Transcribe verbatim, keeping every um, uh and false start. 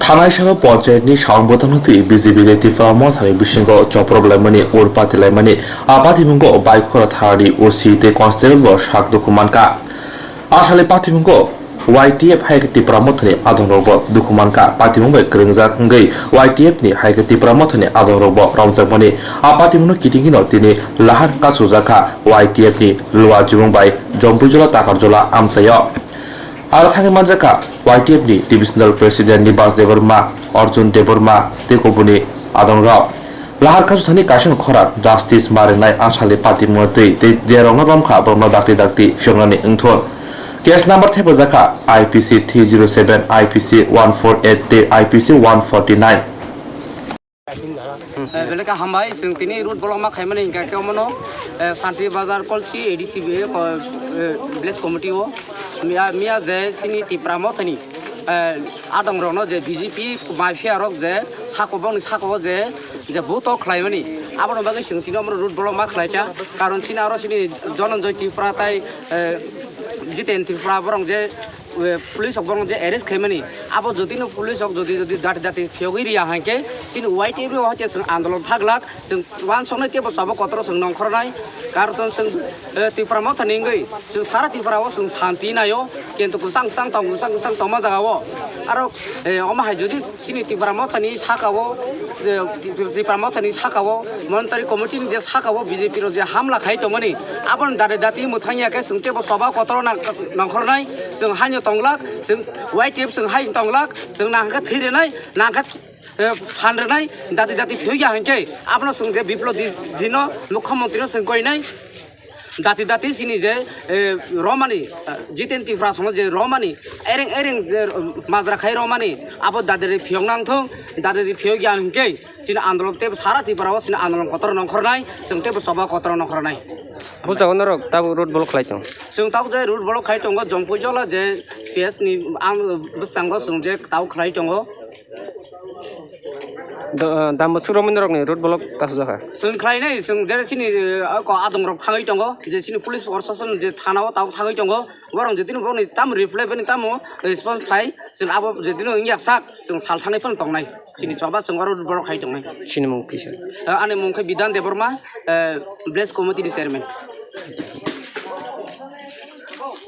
Kanaisalo ponchayatni saung bwtangno twi B J P tei Tipra Mothani bisingo choprop laimani, ur pati laimani, a patimungo bike khora tharni O C tei constable bo sak dukhu mankha. A sale patimungo Y T F hai khe Tipra Mothani adongrokbo dukhu mankha. Patimung bai kwrwngjak wngwi Y T F ni hai khe Tipra Mothani adongrokbo romjakmani. A patimungno kitingino tini lahar kachujakha Y T F ni Luwa Jumung bai Jompuijola Takarjola amchaio. Aro thangwi manjakha Y T F ni Divisional President Nibas Debbarma, Arjun Debbarma tei kubuni adongrok. Lahar kasu thani kaisa khora justice ma rwnai a sale patimungno twi tei jerokno romkha borokno dakti dakti phiyoknani wngthun. Case number thepajakha I P C three zero seven, I P C one four eight tei I P C one forty nine. Eh, belai khe hambai, chwng tini road block ma khaimani hinkha khe omono, eh, Santi Bazar Kolchi A D C B, eh, ko-, eh, village committee o miya, miya je chini Tipra Mothani, eh, adongrokno je B J P mafia rok je sako bongni sako o je, je buto khlaimani, aboni bagwi chwng tini omono road block ma khlaikha, karon chini aro chini Dhananjay Tripura tai, eh, Jiten Tripura borok je eh, police rok borok je arrest khaimani, abo jotino police rok jodi jodi dati dati phiyogwi riya hai khe chini Y T F ni o hai khe chwng andolon thaglak, chwng uansuknai teibo choba kotor chwng nongkhornai. Karon chwng, eh, Tipra Mothani wngwi chwng sara Tripura o chwng santi naio, kintu kwchang kwchang tong kwchang kwchang tongma jaga o. Aro, eh, omo hai jodi chini Tipra Mothani saka o, eh, Tipra Mothani saka o Monitari Committee ni je saka o B J P rok je hamla khai tongmani, aboni dati dati mwthang ya khe chwng teibo choba kotor o nang-, nongkhornai. Chwng haino tonglak, chwng Y T F chwng hai tonglak, chwng nang khe thwi rwnai, nang khe, eh, phan rwnai, dati dati thwi ya hinkhe abono chwng je Biplop di-, dino Mukhyamantri no chwng koinai. Dati dati chini je, eh, romani, eh, Jiten Tripura sono je romani, ereng ereng je, eh, majra khai romani, abo dati dati phiyok nang thung, dati dati phiyok ya hinkhe chini andolon teibo sara Tripura o chini andolon kotor nongkhornai, chwng teibo choba kotor nongkhornai. Bujago norok tabuk road block khlai tong. Chwng tabuk je road block khai tongo, Jompuijola je P S ni ang bwskango chwng je tabuk khlai tongo. Do-, ah, dam bwswk romwi norokni road block kasujak kha. Chwng khlainai, chwng je chini, eh, ko adongrok thangwi tongo, je chini police proshashan je thana o tabuk thangwi tongo, borok je tini borokni tamo reply bini tamo response phai, chwng abo je tini wngya sak, chwng sal thangwi phano tongnai. Chini choba chwng oro borok khai tongnai. Chini mung kisa. Eh, ani mung khe Bidhan Debbarma, eh, village committee ni chairman.